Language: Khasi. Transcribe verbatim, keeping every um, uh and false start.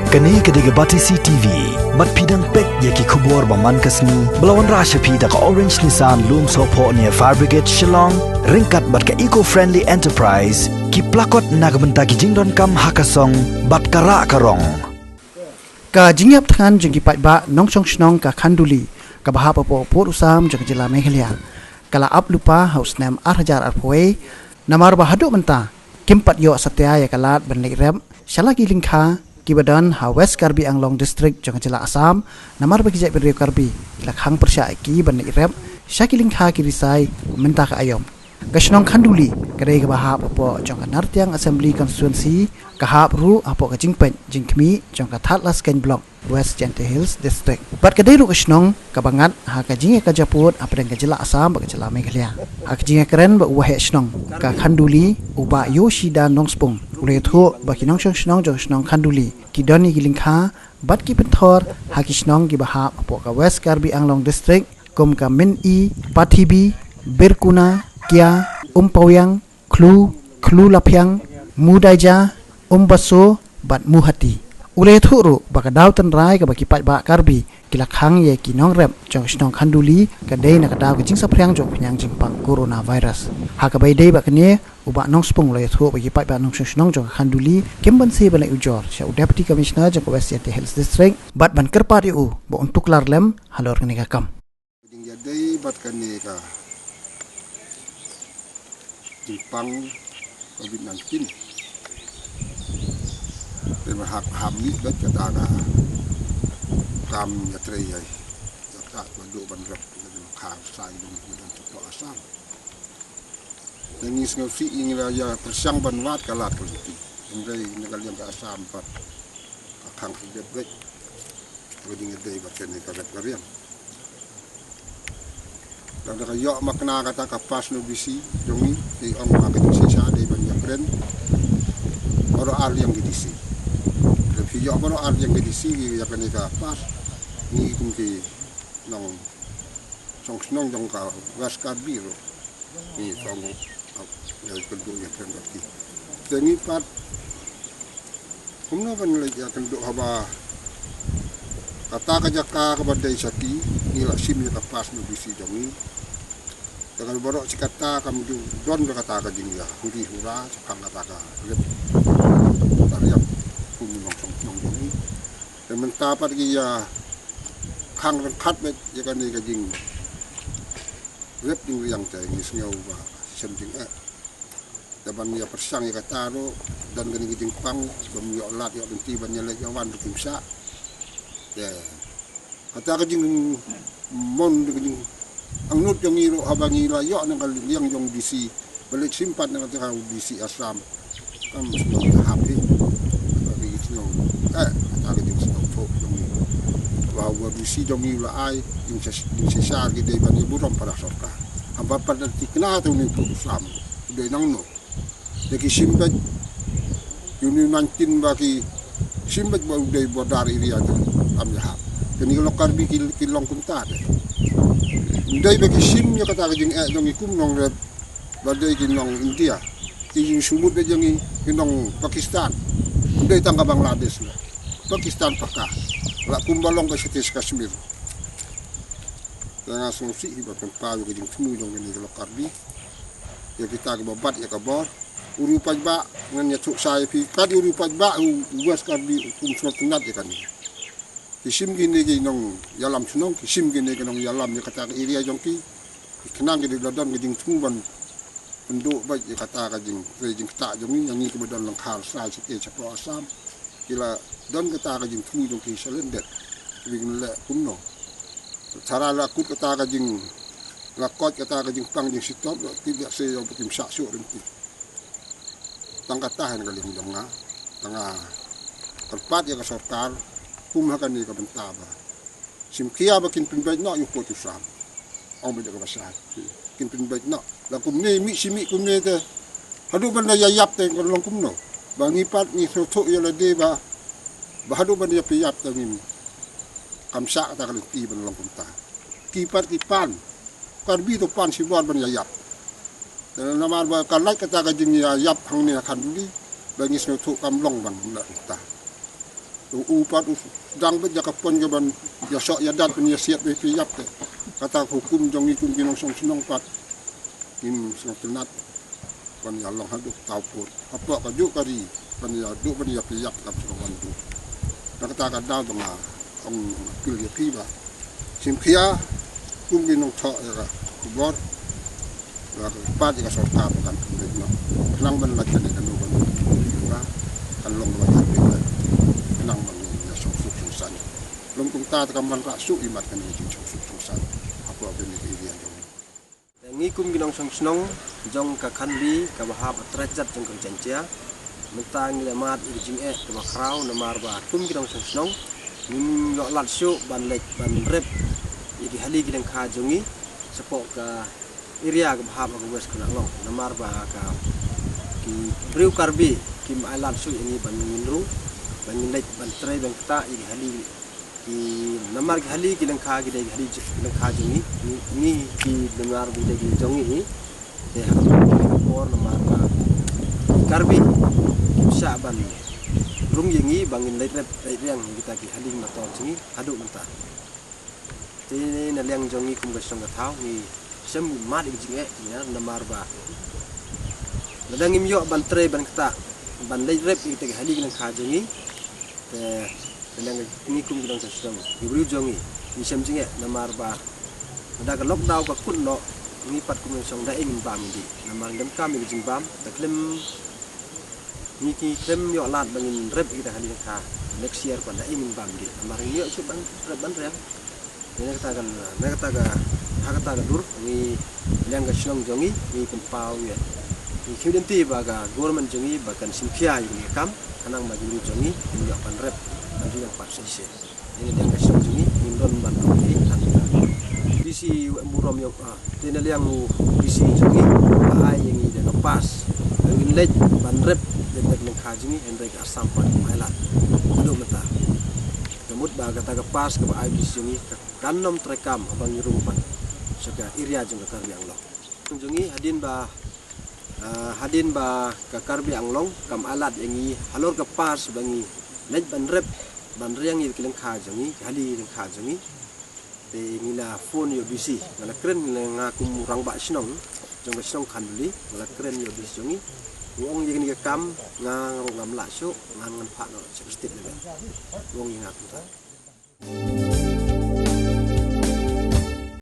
Kane ka dei ka Batesi T V. Bad phi dang peit ïa ki khubor ba man ka sngi ba la wanrah sha phi da ka Orange Nissan Lumsohphoh near Fire Brigade Shillong, ryngkat bad ka Eco Friendly Enterprise, ki plakot na ka bynta ki jingdonkam ha ka song bad ka rah ka rong. Ka jingïap thngan jong ki paidbah nongshong shnong ka Khanduli kaba hap hapoh pud u Sam jong ka jylla Meghalaya ka la ap lypa ha u snem ar hajar arphew wei, namar ba haduh mynta kim pat ïoh satia ïa ka lad ban leit rep sha la ki lyngkha kiba don ha West Karbi Anglong District jong ka jylla Assam, namar ba ki jaitbynriew Karbi ki la khang pyrshah ïa ki ban leit rep sha ki lyngkha ki risai mynta ka aïom. Ka shnong Khanduli ka dei kaba hap hapoh jong ka Nartiang Assembly Constituency, ka hap ruh hapoh ka jingpeit jingkhmih jong ka Thadlaskein Block, West Jaintia Hills District. Bad ka dei ruh ka shnong kaba ngat ha ka jingïakajia pud hapdeng ka jylla Assam bad ka jylla Meghalaya. Ha ka jingïakren bad u waheh shnong ka Khanduli, u Bah Yoshida Nongspung, u la ïathuh ba ki nongshong shnong jong ka shnong Khanduli ki don ïa ki lyngkha bad ki pynthor ha ki shnong kiba hap hapoh ka West Karbi Anglong District, kum ka Myni, Pathibi, Birkuna, Kia, Umpawiang, Khlu, Khlu Laphiang, Mudaija, Umbaso bad Muhati. U la ïathuh ruh ba ka daw tynrai kaba ki paidbah Karbi ki la khang ïa ki nongrep jong ka shnong Khanduli ka dei na ka daw ka jingsaphriang jong ka phniang jingpang coronavirus. Ha kaba ïadei bad kane, u Bah Nongspung u la ïathuh ba ki paidbah nongshong shnong jong ka Khanduli kim banse ban leit ujor sha u Deputy Commissioner jong ka West Jaintia Hills District bad ban kyrpad ïa u ba un tuklar lem halor kane ka kam. Dang ïadei bad kane ka jingpang covid nineteen. Te ma hap, hap mih bad kata ka kam ïatrei ïa, ïa ka ba dei ban rep ïa ka sai dong ïa ka dong Assam. Te ngi sngewsih ïa ngi la ïa pyrshang ban wad ka lad ka lynti. Hynrei na ka liang ka Assam pat ka khang ka dep beit. Ka dang ïadei bad kane ka rep ka riang. Lada ka ïoh makna kata ka pass na u D C jong ngi, te ong ba ka jingshisha dei ban ïakren baroh ar liang ki D C. Lada phi ïoh baroh ar liang ki D C ïa kane ka pass, ngi kum ki nongshong shnong jong ka West Karbi ruh. Ngi sngewthuh ïa ka dei ïakren bad ki. Te ngi pat kumno ban leit ïakynduh haba kata ka jaka kaba dei sha ki, ngi la shim ïa ka pass na u D C jong ngi. Te ka baroh shi katta kam ju don ka kata ka jingïa huri hura shaphang kata ka rep ka riang kum nongshong shnong jong ngi. Te mynta pat ki ïa khang ryngkat beit ïa kane ka jingrep jingriang, te ngi sngew ba shem jingeh. Te ban ïa pyrshang ïa kata ruh, don kane ka jingpang, bym ïoh lad ïoh lynti ban ïa leit ïa wan ruh kim shah. Te kata ka jingmon, ka jingangnud jong ngi ruh haba ngi la ïoh na ka liang jong D C, ba leit shim pat na kata ka D C Assam. Kam sngewthuh hap hi. Ba ngi sngew, eh, kata ka jingsngewthuh jong ngi. Ba u D C jong ngi u la ai jingshisha, jingshisha ki dei ban ïa burom para sorkar. Haba pat da thikna te une u pud u Sam u dei nangno. Te ki shim beit, une u nineteen ba ki shim beit ba u dei border area te kam ïahap. Te ngi ki lok Karbi ki, ki long kumta te. Dei ba ki shim ïa kata ka jingeh jong ngi kum nongrep ba dei ki nong India. Ki jingsumut beit jong ngi ki nong Pakistan. Dei tang ka Bangladesh la. Pakistan paka. La kumba long ka state Kashmir. Te nga sngewsih hi ba pynpaw ïa ka jingthmu jong kane ka lok Karbi. Ïa kita kiba bat ïa ka bor. U riew paidbah ngan ïathuh shai ïa phi. Kat ïa u riew paidbah u West Karbi u kum sngewtynnat ïa kane. Ki shim kine ki nongïalam shnong, ki shim kine ki nongïalam ïa kata ka area jong ki. Ki khnang ki dei la don ka jingthmu ban pynduh beit ïa kata ka jingtrei jingktah jong ngi, ïa ngi kiba don lyngkha Rsai Shatei shapoh Assam. Ki la don kata ka jingthmu jong ki sha lyndet. Ki kin leh kumno. Tara la kut kata ka jing, la koit kata ka jingpang jingshitom, la tip ïa se ïa ba kim shah shuh ryntih. Tang kata ha ka liang jong nga, tang nga kyrpad ïa ka sorkar kum ha kane ka bynta ba shim khia ba kin pynbeit noh ïa u pud u Sam. Ong ba ïa kaba shai kin pynbeit noh. La kumne mih shi mih kumne te haduh ban da ïa ïap te kan long kumno. Ba ngi pat ngi sngewthuh ïa lade ba, ba haduh ban da ïa pynïap te ngim, kam shah kata ka lynti ban long kumta. Ki pat ki pan, Karbi to pan shibor ban ïa ïap. Te namar ba ka lait kata ka jingïa ïap hangne ha Khanduli, ba ngi sngewthuh kam long ban lait kumta. To u pat u dang bad ïa ka pon ka ban ïa shoh ïa dat ban ïa siat ba phi ïap te. Kata ka hukum jong ngi kum ki nongshong shnong pat. Ngim sngewtynnat ban ïa long haduh taw put. Hapoh ka juk ka ri ban ïa duh ban ïa phi ïap kam sngewban duh. Na kata ka daw ba nga ong appeal ïa phi ba shim khia kum ki nongthoh ïa ka khubor. Ba ka pat ïa ka sorkar ba kan pynleit noh. Khnang ban lait kane kano kano ba kan long ba kan pynleit. Khnang ban long ïa shong suk shong san. Lum kumta te kam ban rah suk imat kane ka jingshong suk shong san. Hapoh kane ka area jong ngi. Ngi kum ki nongshong shnong jong ka Khanli kaba hap ha Trachjat jong ka Jaiñtia. Mynta ngi la mad ïa ka jingeh kaba khraw namar ba kum ki nongshong shnong ngim ïoh lad shuh ban leit ban rep ïa ki hali ki lyngkha jong ngi shapoh ka area kaba hap ha ka West Karbi Anglong namar ba ka ki briew Karbi kim ai lad shuh ïa ngi ban ngin rung ban ngin leit ban trei ban ktah ïa ki hali ki namar ki hali ki lyngkha ki dei ki hali j- lyngkha jong ngi ngi ngi ki namar ki dei ki jong ngi te ha ka por namar ba Karbi kim shah ban rung ïa ngi ba ngin leit rep leit riang ïa kita ki hali mator jong ngi haduh mynta. Te na liang jong ngi kum ka shnong ka thaw ngi shem mad ïa ka jingeh ïa namar ba lada ngim ïoh ban trei ban ktah ban leit rep ïa kita ki hali ki lyngkha jong ngi. Te na liang ngi kum ki nongshong shnong ki briew jong ngi ngi shem jingeh namar ba lada ka lockdown ka kut noh ngi pat kum nongshong da ïa ngin bam ïa ki namar ngim kam ïa ka jingbam da khlem ngi ki khlem ïoh lad ba ngin rep ïa kita hali lyngkha. Next year pat da ïa ngin bam ïa ki namar ngim ïoh shuh ban rep ban riang. Te na kata ka na kata ka ha kata ka dur ngi liang ka shnong jong ngi ngi pynpaw ïa ngi khiew dynti ba ka government jong ngi ba kan shim khia ïa kane ka kam khnang ba ki briew jong ngi kin ïoh ban rep ban riang pat shisha. Ïa ngi liang ka shnong jong ngi ngin don ban ong ïa ngi. P C burom ïa u ah, te na liang u P C jong ngi ba ai ïa ngi da ka pass ba ngin leit ban rep ïa ka lyngkha jong ngi hynrei ka Assam pat kam ai lad. Haduh mynta ka mut ba kata ka pass kaba ai P C jong ngi ka kan ym treikam haba ngi rung pat sha ka area jong ka Karbi Anglong. Jong ngi hadien ba ah, hadien ba ka Karbi Anglong kam ai lad ïa ngi halor ka pass ba ngi leit ban rep ban riang ïa ki lyngkha jong ngi ki hali lyngkha jong ngi. Te ngi la phone ïa u D C nga la kren nga kum u rangbah shnong jong ka shnong Khanduli nga la kren ïa u D C jong ngi. U ong ïa kane ka kam nga ruh ngam lah shuh ngan ngan phah noh sha ka state level. U ong ïa nga kumta.